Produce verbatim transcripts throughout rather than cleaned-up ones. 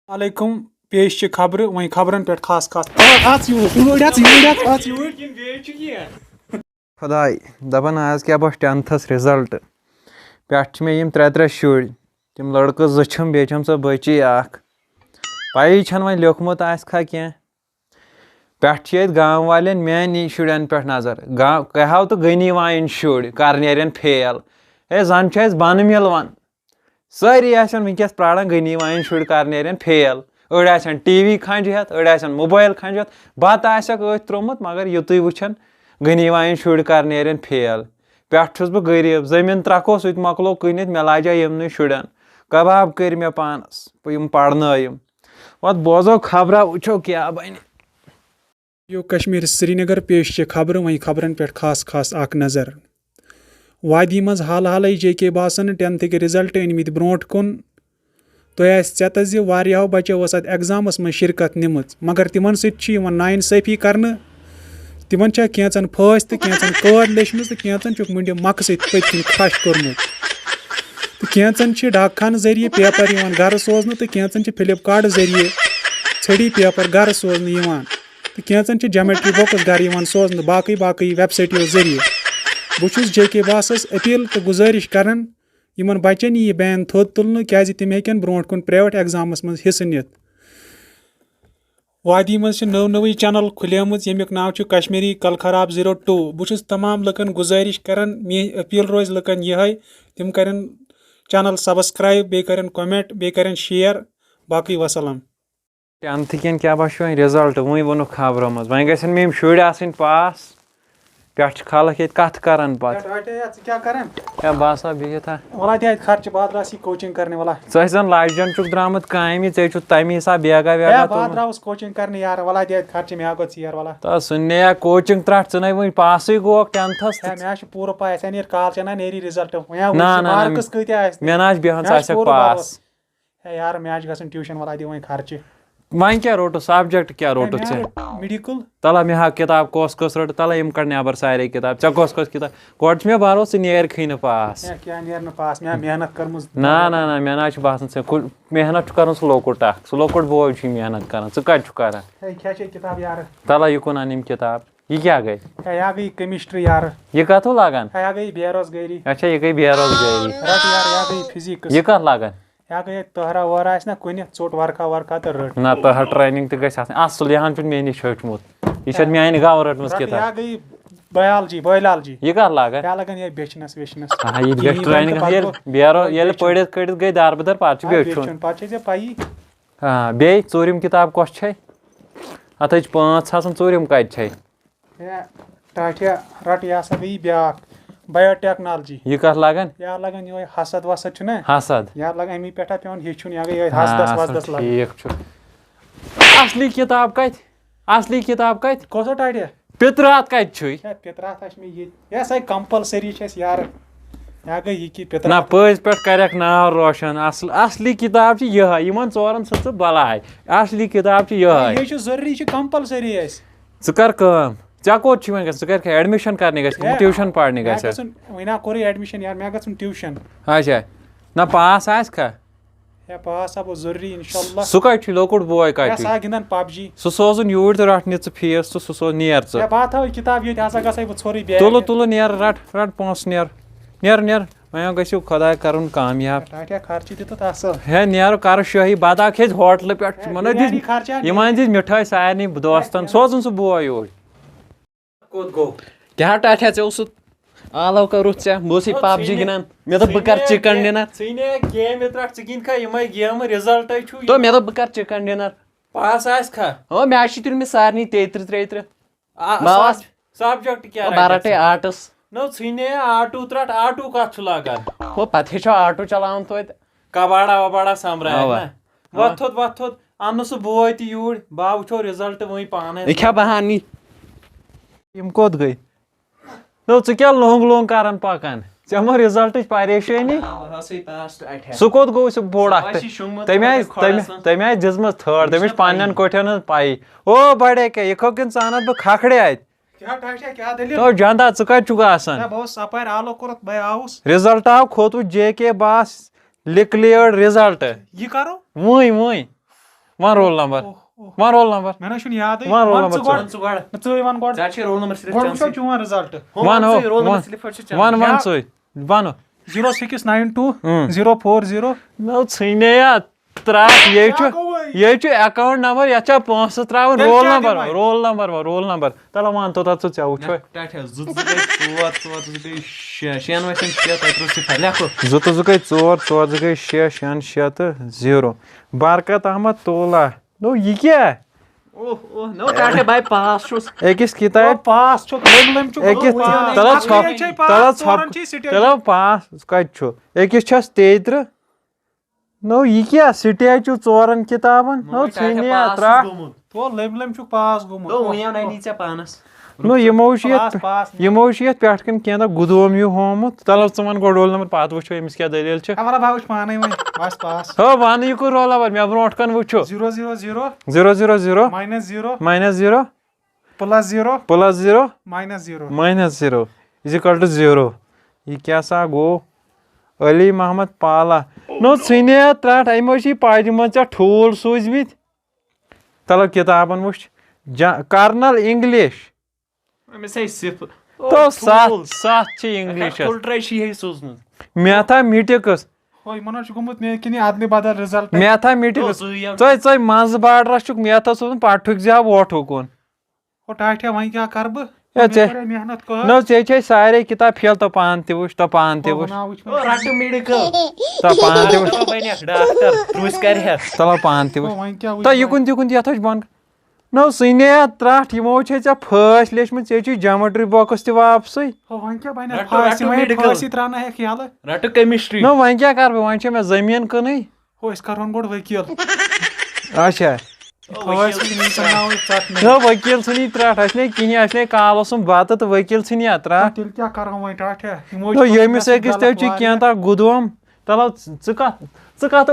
علیکم، پیش چھِ خبرٕ، وۄنۍ خبرن پٮ۪ٹھ خاص خاص۔ آ، اَژ یوٗرۍ، یوٗرۍ اَژ، یوٗرۍ اَژ، اَژ یوٗرۍ۔ خۄداے، دَپان آز کیٛاہ بَس ٹٮ۪نتھَس رِزَلٹ۔ پٮ۪ٹھ چھِ مےٚ یِم ترٛےٚ ترٛےٚ شُرۍ، تِم لٔڑکہٕ زٕ چھِم، بیٚیہِ چھَم سۄ بٔچی اَکھ۔ پَیی چھَنہٕ وۄنۍ لیوٚکھمُت آسہِ کھا کینٛہہ۔ پٮ۪ٹھ چھِ ییٚتہِ گام والٮ۪ن میٛانہِ شُرٮ۪ن پٮ۪ٹھ نظر۔ گا-، کیٛاہ ہاو تہٕ غنی وایِنۍ شُرۍ، کَر نیرن فیل۔ ہے، زَن چھُ اَسہِ بَنہٕ مِلوان۔ سٲری آسن وٕنکیٚس پراران، غنی وایِنۍ شُرۍ کر نیرن فیل۔ أڑۍ آسن ٹی وی کھنجہِ ہٮ۪تھ، أڑۍ آسن موبایل کھنجہِ ہٮ۪تھ، بتہٕ آسٮ۪کھ أتھۍ ترومُت، مگر یُتُے وٕچھن، غنی وایِنۍ شُرۍ کر نیرن فیل۔ پٮ۪ٹھ چھُس بہٕ غریٖب، زٔمیٖن ترٛکھو سُہ تہِ مۄکلو کٕنِتھ، مےٚ لاجا یِمنٕے شُرٮ۪ن۔ کباب کٔرۍ مےٚ پانس، بہٕ یِم پرنٲیِم۔ وۄتھ بوزو خبرا، وٕچھو کیٛاہ بنہِ۔ ریڈیو کشمیر سرینگر، پیش چھِ خبرٕ، وۄنۍ خبرن پٮ۪ٹھ خاص خاص اکھ نظر۔ وادی منٛز حال حالٕے جے کے باسن ٹینتھٕکۍ رزلٹ أنۍ مٕتۍ برونٛٹھ کُن۔ تۄہہِ آسہِ ژٮ۪تس زِ واریاہو بچو ٲس اتھ ایگزامس منٛز شرکت نِمٕژ، مگر تِمن سۭتۍ چھِ یِوان ناانصٲفی کرنہٕ۔ تِمن چھےٚ کینٛژن پھٲسۍ تہٕ کینٛژن قٲد لیچھمٕژ تہٕ کینٛژن چھُکھ مُنڈِ مۄکھٕ سۭتۍ پٔتۍ کِنۍ کھش کوٚرمُت۔ تہٕ کینٛژن چھِ ڈاک خانہٕ ذٔریعہٕ پیپر یِوان گرٕ سوزنہٕ تہٕ کینٛژن چھِ فلپ کارٹ ذٔریعہٕ ژھٔڑی پیپر گرٕ سوزنہٕ یِوان۔ تہٕ کینٛژن چھِ جیومیٹری بۄکٕس گرٕ یِوان سوزنہٕ باقٕے باقٕے ویب سایٹو ذٔریعہٕ۔ بہٕ چھُس جے کے باسس اپیل تہٕ گُزٲرِش کران، یِمن بچن یِیہِ بین تھوٚد تُلنہٕ، کیازِ تِم ہیٚکن برونٛٹھ کُن پرائیویٹ ایگزامس منٛز حصہٕ نِتھ۔ وادی منٛز چھِ نٔو نٔوٕے چینل کھُلیمٕژ، ییٚمیُک ناو چھُ کشمیری کل خراب زیٖرو ٹوٗ۔ بہٕ چھُس تمام لُکن گُزٲرِش کران، میٲنۍ اپیل روزِ لُکن یِہے، تِم کرن چینل سبسکرائب، بیٚیہِ کرن کمنٹ، بیٚیہِ کرن شیئر۔ باقٕے وسلام۔ ٹینتھٕ کٮ۪ن کیٛاہ باسیو وۄنۍ رِزلٹ؟ وۄنۍ ووٚنُکھ خبرو منٛز، وۄنۍ گژھن مےٚ یِم شُرۍ آسٕنۍ پاس۔ پٮ۪ٹھ چھِ خلق ییٚتہِ کَتھٕ کران پَتہٕ۔ ہے، ٹاٹے، ہے، ژٕ کیٛاہ کران؟ ہے، بہٕ ہسا بِہِتھ ہا۔ وَلا دِ اَتہِ خرچہٕ، بہٕ ہا درٛاس یہِ کوچِنٛگ کرنہِ، وَلا۔ ژٕ ٲسۍ زَن لَجہِ جَن چھُکھ درٛامُت کامہِ، ژےٚ چھُتھ تَمی حساب بیگا ویگا ہے، بہٕ ہا تُلمُت۔ درٛاوُس کوچِنٛگ کرنہِ یار، وَلا دِ اَتہِ خرچہٕ، مےٚ ہا گوٚو ژیر، وَلا۔ تہٕ سُہ نے یا کوچِنٛگ ترٛٹھ، ژٕ نے وٕنہِ پاسٕے گوکھ ٹینتھَس ہے، تہٕ۔ مےٚ ہا چھُ پوٗرٕ پَے، اَسہِ ہا نیرِ کالچَن ہا نیرِ رِزلٹ، وۄنۍ ہا نہ، وٕچھ نہ، نہ، مارکٕس کۭتیٛاہ آسہِ۔ مےٚ نہ حظ بیٚہان مےٚ ژٕ حظ چھُ آسٮ۪کھ پوٗرٕ پاس۔ بھروسہٕ۔ ہے یار، مےٚ حظ چھِ گژھان ٹیوٗشن، وَلا دِ وۄنۍ خرچہِ۔ وۄنۍ کیٛاہ روٚٹُتھ؟ سبجیکٹ کیٛاہ ہے، روٚٹُتھ مےٚ ژےٚ؟ روٚٹ میڈیکل۔ تَلہ مےٚ ہا کِتاب کۄس کۄس رٔٹ، تَلہ یِم کَڑ نٮ۪بر سارے کِتاب۔ ژےٚ کۄس کۄس کِتاب؟ گۄڈٕ چھُ مےٚ بھروسہٕ ژٕ نیرکھٕے نہٕ پاس۔ ہے، کیٛاہ نیرنہٕ پاس؟ مےٚ ہا محنت کٔرمٕژ۔ نہ، نہ، نہ، مےٚ نہ حظ چھُ باسان ژےٚ کُل-، محنت چھُ کَرُن سُہ لۄکُٹ اَکھ، سُہ لۄکُٹ بوے چھُے محنت کَران، ژٕ کَتہِ چھُکھ کَران؟ ہے، کیٛاہ چھے کِتاب یارٕ؟ تَلہ یہِ کُن اَن یِم کِتاب۔ یہِ کیٛاہ گٔے؟ ہے، یا گٔے کیمسٹری یارٕ۔ یہِ کَتھ ہو لَگان؟ ہے، یا گٔے بے روزگٲری۔ اچھا، یہِ گٔے بے روزگٲری۔ رَٹ یارٕ، یا گٔے فزکس۔ یہِ کَتھ لَگان؟ یا گٔے تہرا وہرا آسہِ نا کُنہِ، ژوٚٹ ورقہ ورقہ تہٕ رٔٹ۔ نہ، تہرا ٹریننگ تہِ گژھِ آسٕنۍ۔ اَصٕل یہِ ہن چھُنہٕ مےٚ نِش ہیوٚچھمُت۔ یہِ چھَتھ میٛانہِ گاوٕ رٔٹمٕژ رَٹ کِتاب۔ یا گٔے بایالجی، بایولجی۔ یہِ کَتھ لَگان؟ یا لَگان یہِ بیچھنَس ویچھنَس۔ آہا، یہِ تہِ کِہیٖنۍ گژھِ ٹریننگ تہٕ پَتہٕ ییٚلہِ گوٚو بیرو-، ییٚلہِ بیچھُن۔ پٔرِتھ کٔرِتھ گٔے دَربٕدَر، پَتہٕ چھُ آ، بیچھُن۔ بیچھُن۔ پَتہٕ چھِ ژےٚ پَیی۔ آ، بیٚیہِ ژوٗرِم کِتاب کۄس چھے؟ اَتھ حظ چھِ پانٛژھ آسان، ژوٗرِم کَتہِ چھے؟ ہے، ٹاٹھیا، رَٹ، یہِ ہسا گٔیی بیٛاکھ، بایو ٹیکنالوجی۔ یہِ کَتھ لَگان؟ یا لَگان یِہوٚے حسد وسد چھُنہ؟ حسد۔ یا لَگان اَمی پٮ۪ٹھ ہا پٮ۪وان ہیٚچھُن، یا گٔے یِہوٚے حسدس آ، وسدس لَگان۔ ٹھیٖک چھُ۔ اَصلی کِتاب کَتہِ؟ اَصلی کِتاب کَتہِ؟ کۄس سا ٹاٹھیا؟ پِتراتھ کَتہِ چھُے؟ ہے، پِتراتھ ہا چھِ مےٚ ییٚتہِ۔ یہِ ہسا یہِ کمپلسری چھِ اَسہِ یارٕ۔ یا گٔے یہِ کہِ نہ، پِتراتھ۔ پٔزۍ پٲٹھۍ کَرٮ۪کھ ناو روشن۔ اَصٕل، اَصلی کِتاب چھِ یِہوٚے۔ یِمن ژورن سۭتۍ ژٕ بَلاے۔ اَصلی کِتاب چھِ یِہوٚے۔ یہِ چھُ ضروٗری، یہِ چھُ کمپلسری اَسہِ۔ ژٕ کر کٲم، ژےٚ کوٚت چھُے وۄنۍ گژھُن؟ ژٕ کر کھے ایڈمِشن کرنہِ گژھِ ہے، ٹیوٗشن پرنہِ مےٚ گژھِ؟ گژھُن، وۄنۍ نا کوٚرُے ایڈمِشن یار، مےٚ گژھُن ٹیوٗشن۔ اچھا، نہ پاس آسہِ کھا؟ ہے، پاس ہا بہٕ ضروٗری، انشاءاللہ۔ سُہ کتہِ چھُے؟ لۄکُٹ بوے کتہِ ہے، چھُے؟ سُہ ہا گِنٛدان پب جی۔ سُہ سوزُن یوٗرۍ تہٕ رٹھ نہِ ژٕ فیٖس تہٕ سُہ سوز، نیر ژٕ۔ ہے، بہٕ ہا تھاوٕ کِتاب ییٚتہِ، ہسا گژھے بہٕ ژھوٚرُے بیگ تُلہٕ، ہٮ۪تھ۔ تُلہٕ، نیر، رٹ، رٹ پونٛسہٕ، نیر، نیر، نیر۔ وۄنۍ گژھِ خۄداے کرُن کامیاب۔ ہے، ٹاٹھیا خرچہٕ دِتُتھ اصل۔ ہے، نیرو کرو شٲہی بتہٕ اکھ کھیٚتھ ہوٹلہٕ پٮ۪ٹھ۔ ہے، یِمن حظ بریانی دِژ، خرچہ یِمن حظ دِژ مِٹھٲے سارنٕے دوستن۔ ہے، سوزُن سُہ بوے یور۔ کوٚت گوٚو؟ کیٛاہ ٹاٹھیا، ژےٚ اوسُتھ آلو کوٚرُتھ ژےٚ؟ بہٕ اوسُے نہ، پب جی ژھٕنہِ۔ گِنٛدان۔ مےٚ دوٚپ بہٕ کرٕ ژھٕنہِ چِکن گیم، ڈِنر۔ ژھٕنہِ گیم، مےٚ ترٛٹھ ژٕ گِنٛد کھا یِمے گیمہٕ، رِزلٹے چھُ۔ تو مےٚ دوٚپ بہٕ کرٕ چِکن ڈِنر۔ پاس آسہِ کھا؟ اَوا، مےٚ حظ چھِ تُلمٕتۍ سارنٕے تیٚترِ ترٛیٚترِ۔ آ، ماوس۔ سب-، سبجیکٹ کیٛاہ او، بہٕ رٹے رٹکھ ژٕ؟ آرٹس۔ نو، ژھٕنہِ آٹو ترٛٹھ، آٹو کتھ چھُ لاگان؟ ہو، پتہٕ ہیٚچھو آٹو چلاوُن توتہِ۔ کباڑا وباڑا سنبرایکھ اَوا۔ نا؟ اَوا۔ وۄتھ تھوٚد، وۄتھ تھوٚد، اَن نہٕ سُہ بوے تہِ یوٗرۍ، بہٕ ہا وٕچھو رِزلٹ وٕنۍ پانے۔ یہِ کیٛاہ بہان یہِ؟ یِم کوٚت گٔے؟ نو، ژٕ کیٛاہ لونٛگ لونٛگ کران پکان؟ ژےٚ ما رِزلٹٕچ پریشٲنی؟ آ، سُے پاس تہٕ اَٹھے۔ سُہ کوٚت گوٚو سُہ بوٚڑ سُہ اکھ؟ آسی شوٚنٛگمُت تٔمۍ تھوڑا آسہِ، کھۄڈَس تٔمۍ، منٛز۔ تٔمۍ آسہِ دِژمٕژ تھٲڈ، تٔمِس تٔمِس چھِ چھُنہ پننٮ۪ن پَیی۔ کۄٹھٮ۪ن ہٕنٛز پَیی۔ او بڑے کے، یہِ کھوٚو کِنہٕ ژٕ اَنَتھ بہٕ کھکھڑے اَتہِ؟ کیٛاہ ٹاٹھیا، کیٛاہ دٔلیٖل؟ تو جندا، ژٕ کَتہِ چھُکھ آسان؟ ہے، بہٕ اوسُس اَپٲرۍ آلو کوٚرُتھ، بہٕ آوُس۔ رِزلٹ آو کھوٚتُے جے کے باس، ڈِکلیٲرڈ رِزلٹ۔ یہِ کَرو؟ وٕنۍ، وٕنۍ۔ وَن roll number۔ وَن roll number۔ مےٚ نہ چھُنہٕ یادٕے۔ وَن roll number ژٕ گۄڈٕ۔ وَن ژٕ گۄڈٕ۔ نہ، ژٕے وَن گۄڈٕ۔ ژےٚ چھے roll number slip۔ گۄڈٕ وٕچھو چانسٕے۔ چون result۔ ہُم وَن، وَن ہو، ژٕے، roll number وَن۔ Slip پٮ۪ٹھ چھِ چانس۔ وَن، وَن یا ژٕے۔ وَنو۔ Zero six nine two اۭں۔ Zero four zero۔ نو ژھٕنے یا ترٛٹھ، یہِ چھُ، کیٛاہ گوٚوُے؟ یہِ چھُ account number، یَتھ چھا پونٛسہٕ ترٛاوُن؟ تیٚلہِ roll کیٛاہ number، دِمے؟ Roll number وَن، roll number۔ تَلہٕ وَن، توٚتَتھ ژٕ، ژےٚ وٕچھو۔ ٹاٹھیا، زٕ زٕ گٔے ژور، ژور زٕ گٔے شےٚ، شٮ۪ن وَسن شےٚ، تَتہِ روٗد صِفر، لیکھو۔ زٕ تہٕ زٕ گٔے ژور، ژور زٕ گٔے شےٚ، شٮ۪ن شےٚ تہٕ zero۔ برکت احمد تولا۔ نو، یہِ کیٛاہ؟ اوہ، اوہ، نو، ٹاٹھیا بھائی، pass چھُس۔ أکِس کِتابہِ۔ او، pass چھُ، لٔمۍ لٔمۍ چھُ أکِس، گوٚمُت۔ تَلہٕ اَکھ ژھۄپ-، چھے pass، تَلہٕ ژورَن ژھۄپ-، چھے سِٹیج۔ تَلہٕ pass کَتہِ چھُ؟ أکِس چھَس تیٚیہِ تٕرٛہ۔ نو، یہِ کیٛاہ؟ Stage چھُ ژورَن کِتابَن۔ نو، نو، ٹاٹھیا ژھٕنیا، pass چھُس ترٛٹھ۔ گوٚمُت۔ تو لٔمۍ لٔمۍ چھُکھ pass گوٚمُت۔ تو وۄنۍ یَو نَے نی ژےٚ پانَس۔ نو، یِمو چھُ یَتھ، pass، pass۔ یِمو چھُ یَتھ پٮ۪ٹھ کَنۍ کینٛہہ تام گُدوم ہیوٗ ہومُت۔ تَلہٕ ژٕ وَن گۄڈٕ roll number، پَتہٕ وٕچھو أمِس کیٛاہ دٔلیٖل چھِ۔ اَوا، بہٕ وٕچھِ پانَے وۄنۍ۔ بَس، pass۔ ہو، وَن یہِ کُس roll number، مےٚ برونٛٹھ کَنۍ وٕچھُو۔ Zero zero zero۔ Zero zero zero۔ Minus zero۔ Minus zero۔ Plus zero۔ Plus zero۔ Minus zero۔ Minus zero is equal to zero۔ یہِ کیٛاہ سا گوٚو؟ علی محمد پالا۔ نو، ژھٕنے ترٛٹھ، أمۍ حظ چھِ یہِ پاجہِ منٛز ژےٚ ٹھوٗل سوٗزمٕتۍ۔ تَلہٕ کِتابَن وٕچھ۔ جا-، Colonel English۔ أمِس ہے صِفر۔ تو ستھ، ستھ چھِ Englishس۔ Full try چھِ یِہے سوٗزمٕژ۔ Mathematics۔ ہو، یِمَن حظ چھُ گوٚمُت مےٚ کِنۍ اَدلہِ بدل result۔ Mathematics۔ تو ژٕے یَو۔ ژٕے، ژٕے منٛزٕ borderس چھُکھ mathsس سوٗزمُت، پَتہٕ ٹھُکۍ زِ ہا ووٹھو کُن۔ او ٹاٹھیا، وۄنۍ کیٛاہ کَرٕ بہٕ؟ ہے، مےٚ ژےٚ، کَرے محنت کٔہَر۔ نہ، ژےٚ چھے سارے کِتاب fail، تو پانہٕ تہِ وٕچھ، تو پانہٕ تہِ او، وٕچھ۔ بَناو وٕچھ وۄنۍ۔ او، رَٹہٕ medical۔ تو پانہٕ تہِ وٕچھ۔ او، بَنٮ۪کھ doctor، روٗزۍ کَرِ ہٮ۪تھ۔ چلو، پانہٕ تہِ او، وٕچھ۔ وۄنۍ کیٛاہ وٕچھ تو وۄنۍ؟ یِکُن تہِ، یِکُن تہِ، یَتھ حظ چھُ بۄن۔ نو، ژٕنے ترٛٹھ، یِمو چھے ژےٚ پھٲسۍ لیچھمٕتۍ، ژےٚ چھُے geometry box تہِ واپسٕے۔ ہو، وۄنۍ کیٛاہ بَنہِ؟ رَٹو، پھٲسۍ، رَٹو یِمَے medical۔ پھٲسۍ ترٛاونہٕ ہٮ۪کھ یَلہٕ۔ رَٹو chemistry۔ نو، وۄنۍ کیٛاہ کَرٕ بہٕ؟ وۄنۍ چھےٚ مےٚ زٔمیٖن کٕنٕنۍ۔ ہو، أسۍ کَرہون گۄڈٕ ؤکیٖل۔ اچھا۔ او، پھٲسۍ ؤکیٖل۔ ژھٕنی ژَناوٕنۍ ژَٹنَے۔ نہ، ؤکیٖل ژھٕنی ترٛٹھ، اَسہِ نے کِہیٖنۍ، اَسہِ نے کالہٕ اوسُم بَتہٕ تہٕ ؤکیٖل ژھٕنی اَتھ ترٛٹھ۔ تیٚلہِ کیٛاہ کَرو وۄنۍ ٹاٹھیا؟ یِمو نو، چھِ ییٚمِس مےٚ سۭتۍ أکِس تہِ غلط چھُ واریاہ۔ کینٛہہ تام گُدوم۔ تَلہٕ ژٕ، ژٕ کَتھ، ژٕ کَتھ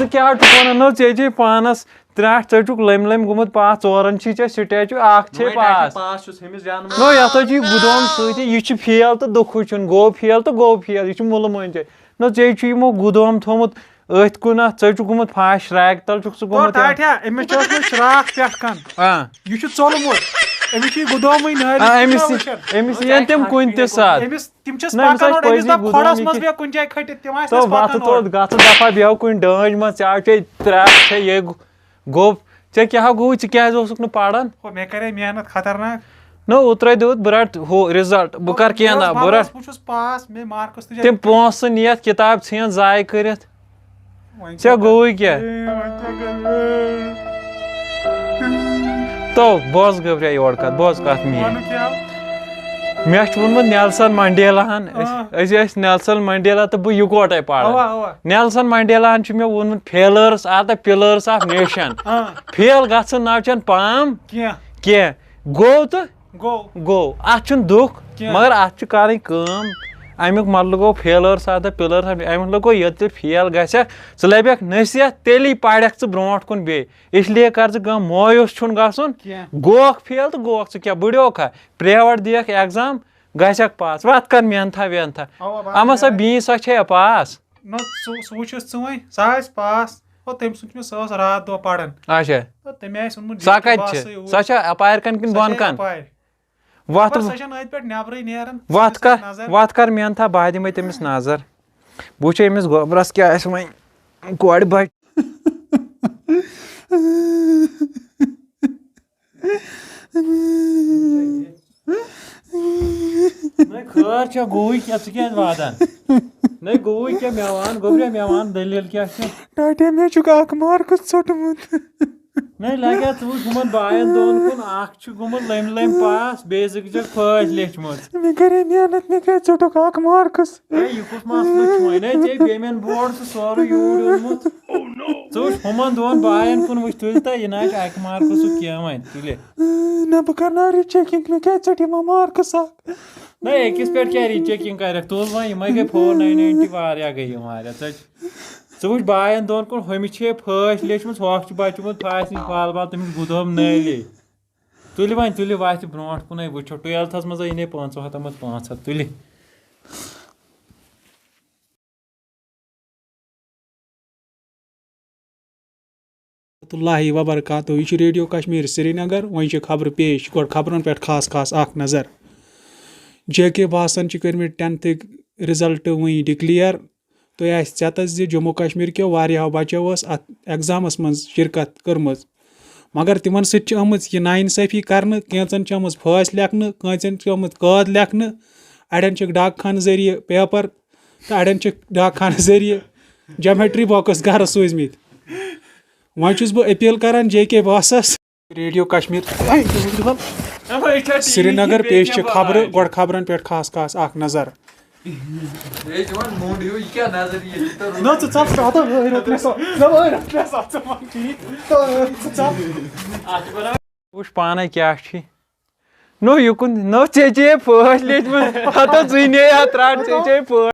ژٕ کیٛاہ چھُکھ وَنان؟ نہ، ژےٚ چھے پانَس ترٛٹھ، ژٕ چھُکھ لٔمۍ لٔمۍ گوٚمُت pass، ژورَن چھی ژےٚ stage، اَکھ چھے وۄنۍ ٹاٹھیا pass۔ Pass چھُس ہُمِس جانہٕ منٛز۔ نہ، یَتھ حظ چھُ یہِ گُدوم سۭتی، یہِ چھُ fail تہٕ دُکھٕے چھُنہٕ، گوٚو fail تہٕ گوٚو fail، یہِ چھُ مُلہٕ مۄنجہِ۔ نہ، ژےٚ چھُ یِمو گُدوم تھوٚمُت أتھۍ کُن اَتھ، ژٕ چھُکھ گوٚمُت فاش ٹریک تَل چھُکھ ژٕ تو گوٚمُت یَتھ۔ ٹاٹھیا، أمِس چھِ ٲسمٕژ شراکھ پٮ۪ٹھ کَن۔ آ۔ یہِ چھُ ژوٚلمُت، أمِس چھُ یہِ گُدومٕے نٲرِس آ، أمِس، وٕچھان۔ أمِس یِن تِم کُنہِ تہِ ساتہٕ۔ أمِس تِم چھِس نہ، أمِس پَکان آسہِ اورٕ، أمِس پٔزی دَپ گُدوم کھۄڈَس یہِ منٛز کہِ بیٚیہِ کُنہِ جایہِ کھٔٹِتھ، تِم آسہِ تو نَس وَتہٕ پَکان تو اورٕ۔ گژھٕ دَفا بیٚہو کُنہِ ڈٲنۍ منٛز، ژےٚ آو چے ترٛٹھ چھے یہِ گوٚو۔ ژےٚ کیٛاہ گوٚو؟ ژٕ کیٛازِ اوسُکھ نہٕ پَران؟ ہو، مےٚ کَرے محنت خطرناک۔ نہ، اوترَے دیُت بہٕ رَٹہٕ ہُہ result، بہٕ کَرٕ کینٛہہ نہ، بہٕ رَٹہٕ۔ بہٕ چھُس pass، مےٚ marks تہِ تِم پونٛسہٕ نِتھ، کِتاب ژھٕنِتھ ضایع کٔرِتھ۔ وۄنۍ ژےٚ کیٛاہ گوٚوُے کیٛاہ؟ اے، وۄنۍ کیٛاہ کَرٕ؟ تو بوز گوٚبریا یورٕ کَتھ، بوز کَتھ میٛٲنۍ۔ وَنہٕ کیٛاہ؟ مےٚ چھُ ووٚنمُت نیلسن منڈیلاہن، أسۍ، آ۔ أسۍ ٲسۍ نیلسن منڈیلا تہٕ بہٕ یِکوٹے پَران۔ اَوا، اَوا۔ نیلسن منڈیلاہن چھُ مےٚ ووٚنمُت، failures are the pillars of nation۔ آ۔ Fail گژھُن نہ چھَنہٕ پام کینٛہہ۔ کینٛہہ۔ گوٚو تہٕ گوٚو۔ گوٚو۔ اَتھ چھُنہٕ دُکھ، کینٛہہ۔ مگر اَتھ چھُ کَرٕنۍ کٲم۔ اَمیُک مطلب گوٚو failures are the pillars of، اَمیُک مطلب گوٚو ییٚلہِ ژٕ fail گژھکھ، ژٕ لَبکھ نصیحت، تیٚلی پَرکھ ژٕ برونٛٹھ کُن بیٚیہِ۔ اس لیے کر ژٕ کٲم، مایوس چھُنہٕ گژھُن۔ کینٛہہ۔ گوکھ fail تہٕ گوکھ ژٕ کیٛاہ بٕڈیوکھا؟ Private دِیَکھ exam، گژھکھ pass۔ وَتھ کر محنتھا وینتھا۔ اَوا، وَتھ اَما سا کر۔ بیٚیہِ سۄ چھے pass۔ نہ، سُہ، سُہ وٕچھُس ژٕ وۄنۍ، سۄ آسہِ pass۔ او، تٔمۍ سُنٛد چھُ مےٚ، سۄ ٲس راتھ دۄہ پَران۔ اچھا۔ تہٕ تٔمۍ آسہِ اوٚنمُت سۄ جِنکہِ کَتہِ باسٕے چھِ؟ اوٗرۍ۔ سۄ چھا اَپارِ کَنہِ کِنہٕ سۄ بۄن چھے کَنہِ؟ اَپارِ۔ وَتھ خبر سۄ چھَنہٕ أتھۍ پٮ۪ٹھ نٮ۪برٕے نیران۔ وَتھ سۄ کَر، چھَنہٕ نظر۔ وَتھ کَر محنتھا، بہٕ دِمَے تٔمِس نظر۔ بہٕ وٕچھے أمِس گوبرَس کیٛاہ آسہِ وۄنۍ کورِ بَچہِ۔ نَے خٲر چھا گوٚوُے کیٛاہ؟ ژٕ کیٛازِ وادان؟ نَے گوٚوُے کیٛاہ؟ مےٚ وَن، گوٚبریا، مےٚ وَن، دٔلیٖل کیٛاہ چھِ؟ ٹاٹھیا، مےٚ چھُکھ اَکھ marks ژوٚٹمُت۔ نَے لَگیا، ژٕ وٕچھ ہُمَن بایَن دۄن کُن، اَکھ چھُ گوٚمُت لٔمۍ لٔمۍ pass، بیٚیہِ زٕ چھَکھ پھٲسۍ لیچھمٕژ۔ مےٚ کَرے محنت، مےٚ کیٛازِ ژوٚٹُکھ اَکھ marks؟ ہے، یہِ کُس مسلہٕ چھُ وۄنۍ؟ ہے، ژےٚ بیٚمٮ۪ن board سُہ سورُے یوٗرۍ اوٚنمُت۔ ژٕ وٕچھ ہُمَن دۄن بایَن کُن وٕچھ، تُلۍ تہٕ یہِ نہ آسہِ اَکہِ markسُک کینٛہہ وۄنۍ، تُلہِ۔ نہ، بہٕ کَرناو rechecking، مےٚ کیٛازِ ژٔٹۍ یِمو marks اَکھ؟ نہ، أکِس پٮ۪ٹھ کیٛاہ rechecking کَرٮ۪کھ؟ تُل وۄنۍ، یِمَے گٔے four ninety واریاہ گٔے یِم واریاہ۔ ژٕ، ژٕ وٕچھ بایَن دۄن کُن، ہُمِس چھے پھٲسۍ لیچھمٕژ، ہۄکھ چھُ بَچومُت پھاسہِ نِش بال بال، تٔمِس گُدوم نٲلے۔ تُلہِ وۄنۍ، تُلہِ وَتھِ برونٛٹھ کُنَے وٕچھو، twelfthس منٛز یِنے پانٛژو ہَتو منٛز پانٛژھ ہَتھ، تُلہِ۔ ورحمتہ اللہ وبرکاتہ۔ یہِ چھُ ریڈیو کشمیر سرینگر۔ وۄنۍ چھِ خبرٕ پیش، گۄڈٕ خبرن پٮ۪ٹھ خاص خاص اکھ نظر۔ جے کے باسن چھِ کٔرمٕتۍ ٹینتھٕکۍ رِزلٹ وۄنۍ ڈکلیئر۔ تۄہہِ آسہِ ژٮ۪تس زِ جموں کشمیر کیو واریاہو بچو ٲس اتھ ایگزامس منٛز شرکت کٔرمٕژ، مگر تِمن سۭتۍ چھِ آمٕژ یہِ ناانصٲفی کرنہٕ۔ کینٛژن چھِ آمٕژ پھٲسۍ لیکھنہٕ، کینٛژن چھِ آمٕژ قٲد لیکھنہٕ، اڑٮ۪ن چھِکھ ڈاک خانہٕ ذٔریعہٕ پیپر تہٕ اڑٮ۪ن چھِکھ ڈاک خانہٕ ذٔریعہٕ جیومیٹری باکس گرٕ سوٗزمٕتۍ۔ وۄنۍ چھُس بہٕ اپیل کران جے کے باسس، ریڈیو کشمیر سرینگر پیش چھِ خبرٕ، گۄڈٕ خبرن پٮ۪ٹھ خاص خاص اکھ نظر۔ نہ، ژٕ ژَپ، ژٕ ہَتو ٲرۍ رَٹ مےٚ سا، نہ، ٲرۍ رَٹ مےٚ سا، ژٕ وَن ٹھیٖک۔ ژٕ ژَپ۔ وٕچھ پانے کیٛاہ چھُے۔ نو یُکُن، نو ژےٚ چے پھٲسۍ لیٚتھمٕژ۔ ہتو ژٕے نے اتھ رٹ، ژےٚ چے پھٲسۍ۔